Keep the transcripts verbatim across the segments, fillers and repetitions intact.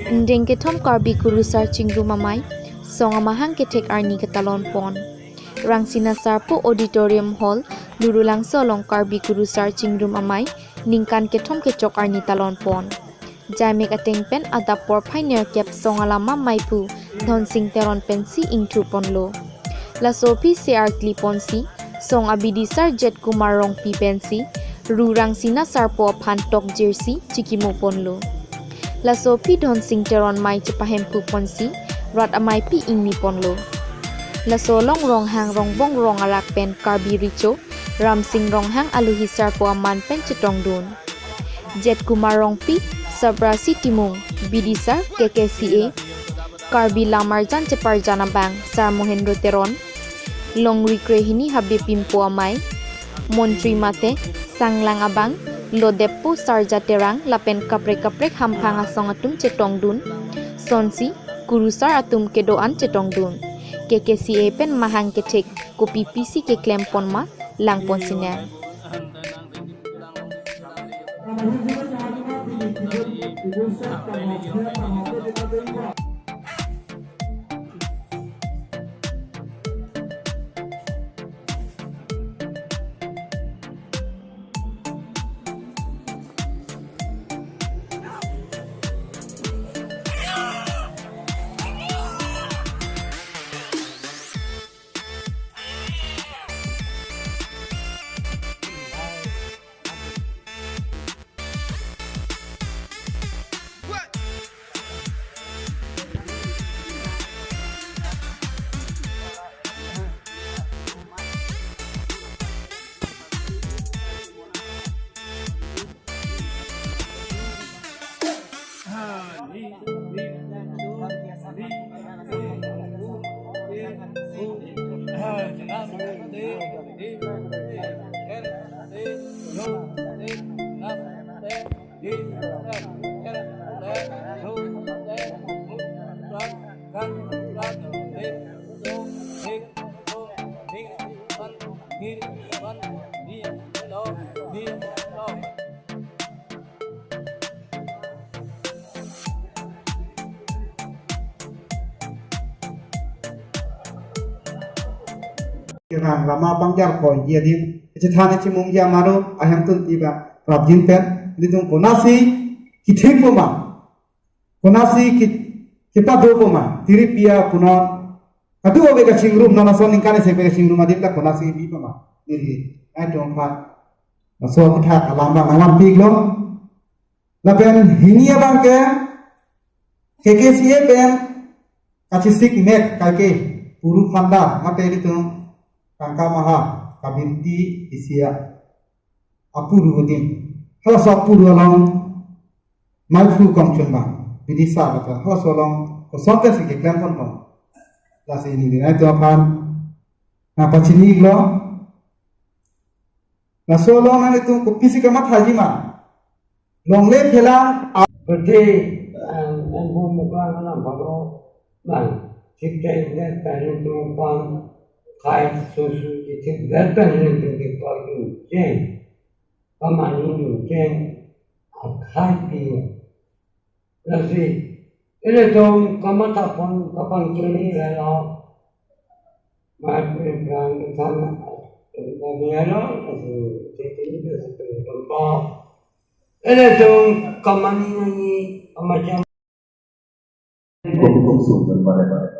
Indeng kethom Karbi Kurusar Chingrum Amei, song amahang kethek arni ketalon pon. Rangsina Sarpo Auditorium Hall, Lurulangso along Karbi Kurusar Chingrum Amei, ningkan kethom kechok arni talon pon. Jaimek ateng pen adap porphai nerkep song alama meiphu Dhonsing Teron pensi ingthu ponlo. Laso aphi se arkli ponsi, song abidisar Jet Kumar Rongpi pensi, Ru Rangsina Sarpo aphan tokjirsi chikimo ponlo. Laso aphi Dhonsing Teron mei chepahemphu ponsi, rat ameipi ingni ponlo. Laso along Ronghang Rongbong Rong arak pen Karbi Recho, Ramsing Ronghang alohi Sarpo aman pen chetongdun. Jet Kumar Rongpi, Sabrasi Timung, bidisar K K C A, Karbi Lamarjan Cheparjan abang, Sar Mohendro Teron, Longri Krehini Habe Pimpo Amei, Montri mate, Sanglang abang, Lodeppo Sarja Terang, lapen kaprek kaprek hamphang asong atum chetongdun, sonsi, kurusar atum kedo-an chetongdun. K K C A pen mahang kethek, kopipisi keklem pon ma, lang pon siner. Kevang lama bangjar koi dia dim. Kechethan chimung ya maru ahem tun tiba prabjin pen. Nelitum konasi kithik poma. Konasi ki, kipado poma. Tiri pia punon. Kadu ove kachingrum non ason ningkan isi pen kachingrum adim ta konasi bi poma. Neli. Ai dong pha. Laso aphuthak alam abang nangvanpiklo. Lapen hini abang ke K K C A pen kachesik imek kaike puru phanda mate ilitum tangka maha kabinti isi apuru adim. Halaso apuru along meiphu kongchun abang bidisar kata halaso along kosonke si keklem pon pon. Lasi neli nai tu aphan nangpachiniklo. Laso along nanglitum kopisi kamathaji ma? Longle phelang a- Berarti, eh, Nangpu Muklang alam bago bang. Chipte ingat tadi tumpang kai susu chipte berpen ini tinggi pagi ceng. Kamani ceng. Akhai pi. Lasi, ilitum kamatha pon kapangchini lelo. Mat iplang isan, lagi alo, kasi, kasi, kasi, kasi, ilitum kamani nani, kamacam. Kopi kosong dan bare-bare.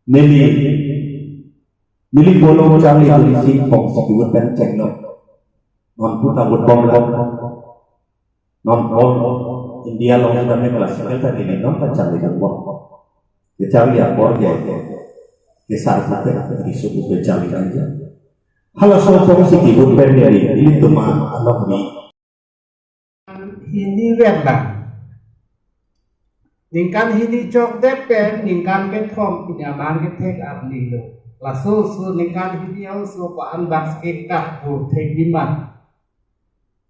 Neli, neli bolo charli hali si kong kopi wut pen chenglo. Non puta wut bom lo. Non all India along kami classical ta neli non ta charli dan bom. Kecharli apor dia. Kesar pute, risu pute charli dan dia. Halaso kong si kibut pen neli, ilitum along ni. Hini vet lang. Ningkan hini chokdet pen, ningkan kethom pini amang kethek arni lo. Laso so ningkan hini aso ko-an bak si kekak bur thek dima.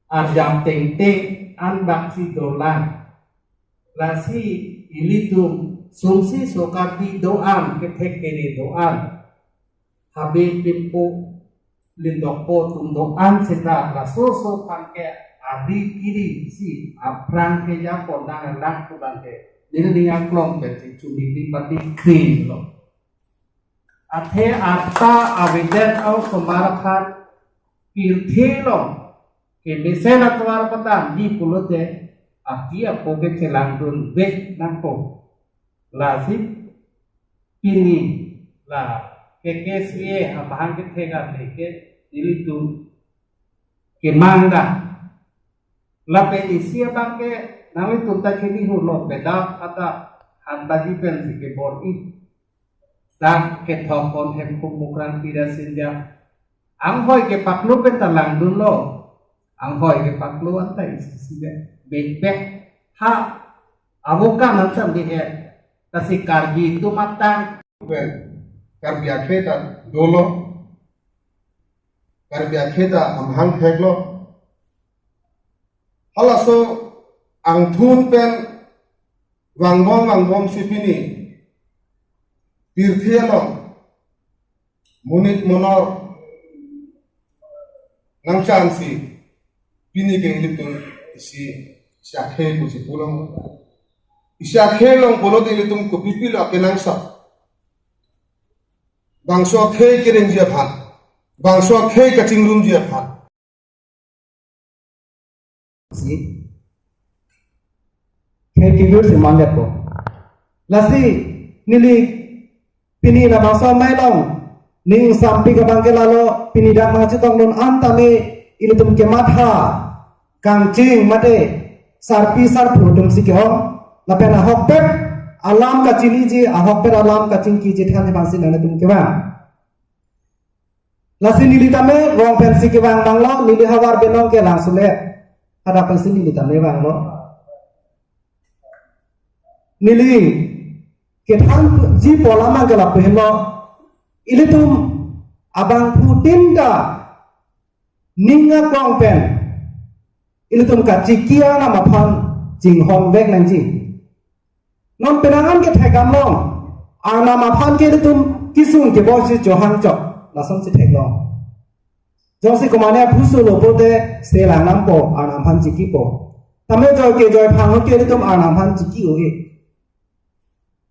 Arjam tengteng an bak si dolang. Lasi ilitum Sungsi so Karbi do-an, kethek kere do-an, habe pimpo lindokpo atum do-an seta laso aso aphan ke ari kiri si aphrang ke ya pondang lang pu abang ke neli ning aklong pen si chuningri pati kri lo. Athe arta avedet a-osomar aphan pirthe along kemesen atovar padamji pulote api apo ke chelangdun vek nangpo. Lasi pini la K K C A amahang kethek ale ke nelitum kemang da. Lapen isi abang ke nanglitum ta chini hulo, bedak ada hantaji pen si kebor-i. Dak kethok pon Hemprek Mukrang Pira Singja. Anghoi kepaklo pen ta langdunlo. Anghoi kepaklo anta isi si be. Bekbek ha avokan antam di he. Lasi Karbi atum atang. Pen Karbi akhei ta dolo. Karbi akhei ta amahang theklo. Halaso angthun pen vangbom vangbom si pini pirthe along monit monor nangchansi pini ke ilitum isi, isi akhei pusi pulang. Isi akhei along pulote ilitum kopi pilo akenangsot. Bangso akhei kerengji aphan, bangso akhei kachingrumji aphan. Si. Khei kibir si mandet po. Lasi neli pini labangso amei along ning sampik abang ke lalo pini dak nangchetongdun an tame ilitum kematha kangching mate sarpi sarpo atum si ke-ong lapen ahokpet alam kachiniji, ahokpet alam kachingkiji than abang si nangtum kevang. Lasi neli tame rong pensi kevang abang lo, neli havar benong ke langsule. Hadak pensi neli tame vanglo. Neli kethanji pu alam abang ke lapu henlo. Ilitum abangphutin ta ning aklong pen ilitum kachiki arnam aphan chinghon vek nangji. Non penang an ke thekdam long. Arnam aphan ke ilitum kesung keboi si chohang chok. Lason si theklong. Jongsi komane aphu solo pulote selang nampo, arnam aphan chikipo. Tame joi ke joi phang ke ilitum arnam aphan chiki-o-e.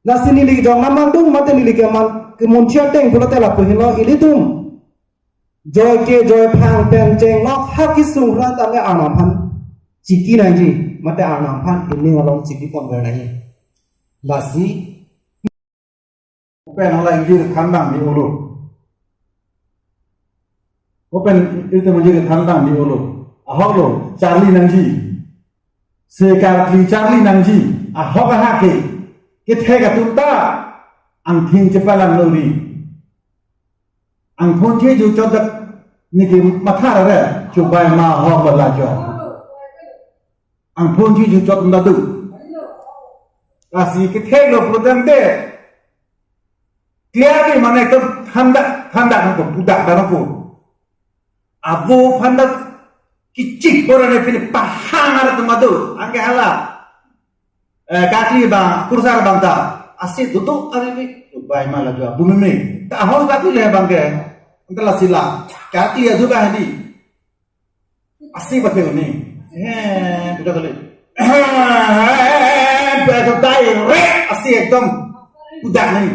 Lasi neli jong namang dung mate neli keman kemunchia teng pulote lapu henlo ilitum. Joi ke joi phang pen chenglok ha kesung ran tame arnam aphan chiki nangji, mate arnam aphan ining along chiki pon ver nangji. Lasi open hala ingjir thandang di olo. Open itu menjadi thandang di olo. Ahok lo, charli nangji. Sekarkli charli nangji. Ahok ahake. Kethek atum ta angthin chepalang lori. Angthon cheju chot dak niki matha ra re, chubai ma ho bala jo. Angthon cheju chot nda du. Lasi kethek lo pulote clear ni mane ekdom thandang, thandang ko pudak dan ko. Avo thandang kechik boran ne pini pahang ara tum adu. Anke hala. Eh, kakli abang, kursar abang ta. Asi duduk ari ni. Chubai ma la jo. Bumi me. Ta ahos kakli le abang ke. Anta lasi la. Kakli adu abang di. Asi pakai ni. Eh, budak kali. Eh, budak direct. Asi ekdom. Budak ni.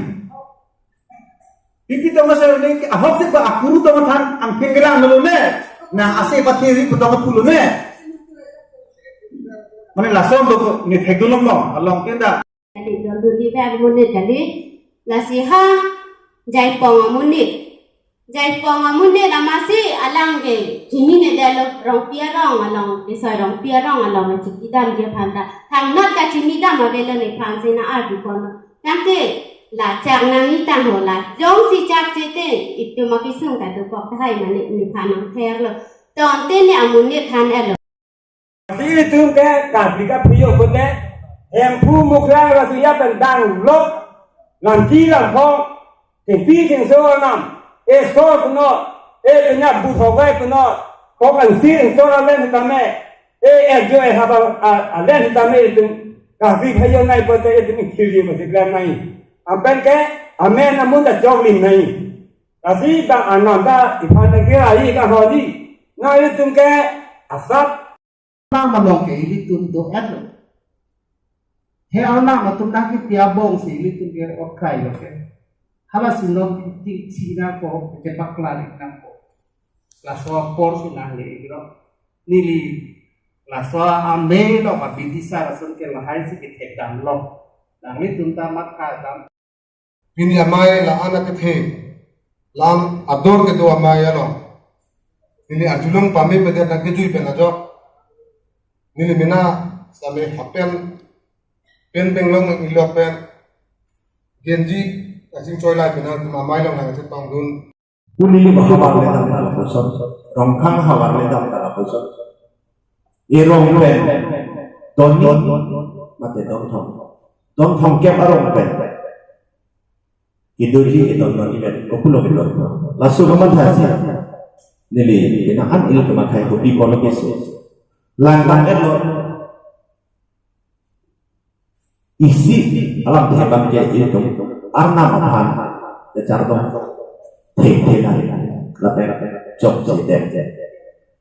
Pipi tong masa ni, ahok si ba akuru tong than, angphin kelang dulu ne. Nang asi pathiri putong pulo ne. Mane lason do ni thek dulong dong, along kenda. Kali don duli ba amonit kali. Lasi ha, jaipong amonit. Jaipong amonit amatsi alang ke chinine detlo Rongpi arong along, kesoi Rongpi arong along chikidamji aphan ta. Thangnat kachinidam avelo nephan si na ardi kono. Tangte la chak nangji tang ho la. Jongsi chak chete itum akesung ta dokok tahai mane nephan nangtherlo. Tangte ne amonit than-etlo. Ilitum ke Karbi kaphi yo pute, Hemphu Mukrang Rasu ya pen dang lok, nangji langphong, tingpi tingso arnam, e sor puno, e penya buthok vai puno, kok ansi ingtor alen tame, e erjo e haba a-, alen tame itum Kasi phayo nai pote itum khirji masi klemnai. Lapen ke amen amu ta choklimnai. Kasi ta anon ta iphan ta kira-i kahodi. Na itum ke asap. Arnam along ke ilitum do-etlo. He arnam atum dak kepi abong si ilitum ke ot krailo ke. Hala si non ti thina ko ke pakla ri nangpo. Laso apor si nangle iklo. Neli laso amei lo ma bidisar ason ke lahai si kethekdamlo. Nanglitum ta matha dam. Pini amei la-an akethe, la-an ador kedo amei along. Neli arjulong pame pedet nangkejui pen ajok. Neli mena same hapen, pen penglong ilok pen. Genji, asing choi lai pen nang amei along nangchetongdun. Pu neli ba havar le dam ta lapuson. Rongkhang havar le dam ta lapuson. Erong pen. Doni. Mate Donthom. Donthom kep arong pen. Kedoji ke Dondon pen. Kopulo kedo. Laso kamatha si. Neli, ina an il kemathai kopi kono keso. Lang lang etlo. Isi alam thebang ke itum arnam aphan kechardom thek thek lapen chokche dem.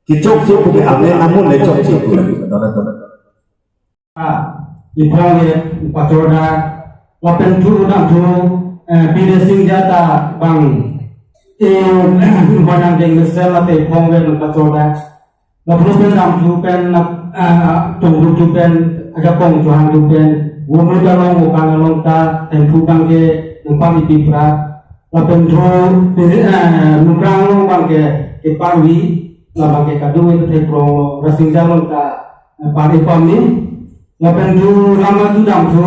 Kechokche pu ke amen amu le chokche pu lagi. Dona dona. Ah, iphong le pachorda lapen thu dam thu, eh, Bidya Singh jata bang, eh, banang deng mesel lapen iphong le pachorda. Lapu pen dam thu pen, ah, tong thu pen, ajakong chuhang thu pen, wonu ta long, okan along ta, Hemphu bang ke, nangpang ipi pra. Lapen thu, eh, Mukrang along bang ke, keparwi, labang ke kadu wi thekrong, Rasinja along ta, eh, pari pami. Lapen thu lama thu dam thu,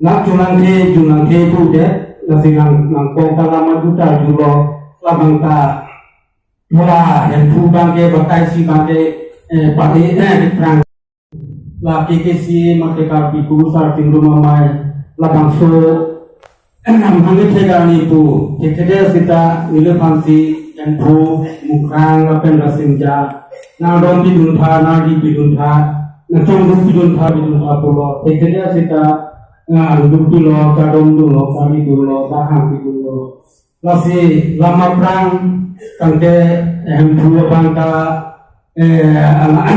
na chulang the, chulang the thu de, lasi lang, langkong ta lama thu ta julo, labang ta, Mula Hemphu bang ke batai si bang ke, eh, pati, eh, keprang. La K K C mate Karbi Kurusar Tingrum Amei labangso, eh, hangke thegarni pu. Thekthe seta neli aphan si Hemphu, Mukrang lapen Rasinja. Nangdon pidun tha, nangdi pidun tha, nangchongdun pidun tha, pidun tha pulo. Thekthe seta, eh, angdun pilo, kadom dunlo, kari dunlo, bahang pidunlo. Lasi lama prang tangte Hemphu abang ta, eh, anak